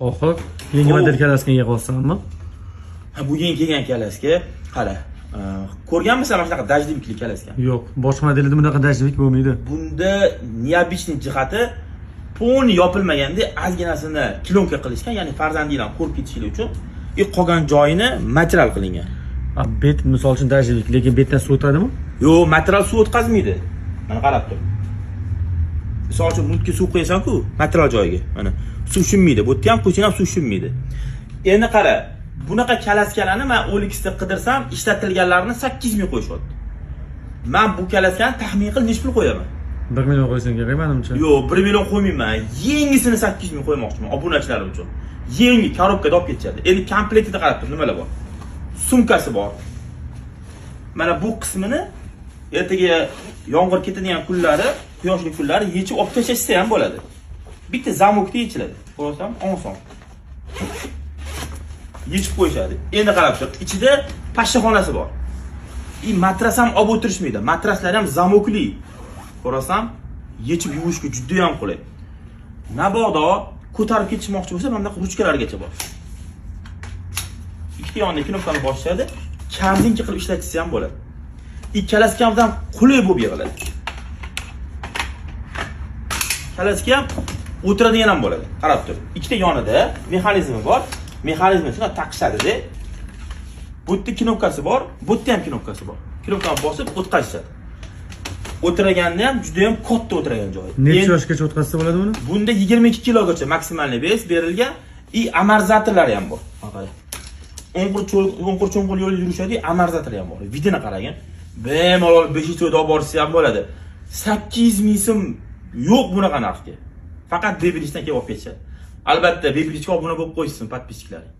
Oxir yangi Oo. Model kolyaskani yig'yapsanmi? Ha, bu yangi kelgan kolyaska. Qara. Ko'rganmisan mana shunaqa дождевик li kolyaska? Yo'q, boshqa modelida bunaqa дождевик bo'lmaydi. Bunda необычный jihati, полный yopilmaganda, ozginasini пленка qilishgan, ya'ni farzandinglar ko'rib ketishlik uchun, и qolgan joyini material qilingan. A, bet misol uchun дождевик, lekin betdan suv o'tadimi? Yo'q, material suv o'tkazmaydi. Mana, qarab tur. Misol uchun, bunga suv qo'yasan-ku, material joyiga. Mana, suv shunmaydi. Bu yerga ham qo'ysang ham suv shunmaydi. Endi qara, bunaqa kolyaskalarni man OLXda qidirsam, ishlatilganlarini 8 ming qo'yishyapti. Man bu kolyaskani taxmin qil, nechi pul qo'yaman? 1 million qo'ysang kerak menimcha. Yo'q, 1 million qo'ymayman. Yangisini 8 ming qo'ymoqchiman obunachilarim uchun. Yangi коробка da olib ketishadi. Endi komplektida qarab tur, nimalar bor. Sumkasi bor. Mana bu qismini ertaga yomg'ir ketadigan kunlari, quyoshli kunlari yechib olib tashlashsa ham bo'ladi. Bitta замок da yechiladi. Ko'rasam, oson. Yechib qo'yishadi. Endi qarab tur, ichida pashshaxonasi bor. И matras ham olib o'tirishmaydi. Matraslar ham замок li. Ko'rasan, yechib yuvishga juda ham qulay. Mabodo ko'tarib ketishmoqchi bo'lsa, mana bunaqa ruchkalargacha bor. Ikkita yonida knopkani bosishadi, korzinka qilib ishlatishsa ham bo'ladi. Ikkalasi ham qulay bo'lib yig'iladi. Ikkalasi ham o'tiradigan ham bo'ladi. Qarab tur. Ikkita yonida mexanizmi bor. Mexanizmni shunday taqishadi-da. Bu yerda knopkasi bor, bu yerda ham knopkasi bor. Knopkani bosib o'tkazishadi. O'tirganda ham juda ham katta o'tirgan joyi. Necha Endi yoshgacha o'tkazsa bo'ladi buni? Bunda 22 kilogacha максимальный вес berilgan и amortizatorlari ham bor. Mana, qara. O'nqir cho'nqir yo'l yurishadi, amortizatorlar ham bor. Вид ini qaragin. Bemalol 5 to'yda olib borsa ham bo'ladi. 8 ming so'm, yo'q bunaqa narxga. Faqat Bebirichdan kelib olib ketishadi. Albatta, Bebirichga obuna bo'lib qo'yishsin подписчик laring.